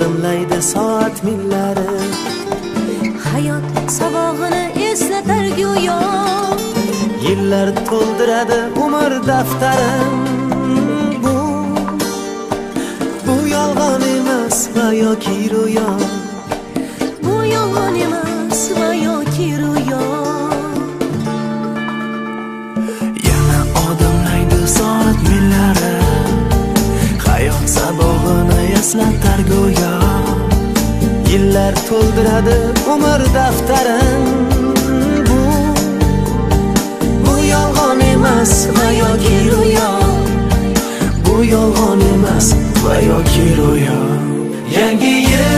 Odimlaydi soat millari. Hayot sabog'ini eslatar go'yo. Yillar to'ldiradi umr daftarin. Bu Bu yolg'on emas va yoki ro'yo. Bu yolg'on emas va yoki ro'yo. Yana odimlaydi soat millari. Hayot sabog'ini eslatar go'yo. Yillar to'ldiradi umr daftarin. Bu Bu yolg'on emas va yoki ro'yo. Bu yolg'on emas va yoki ro'yo. Yangi yil.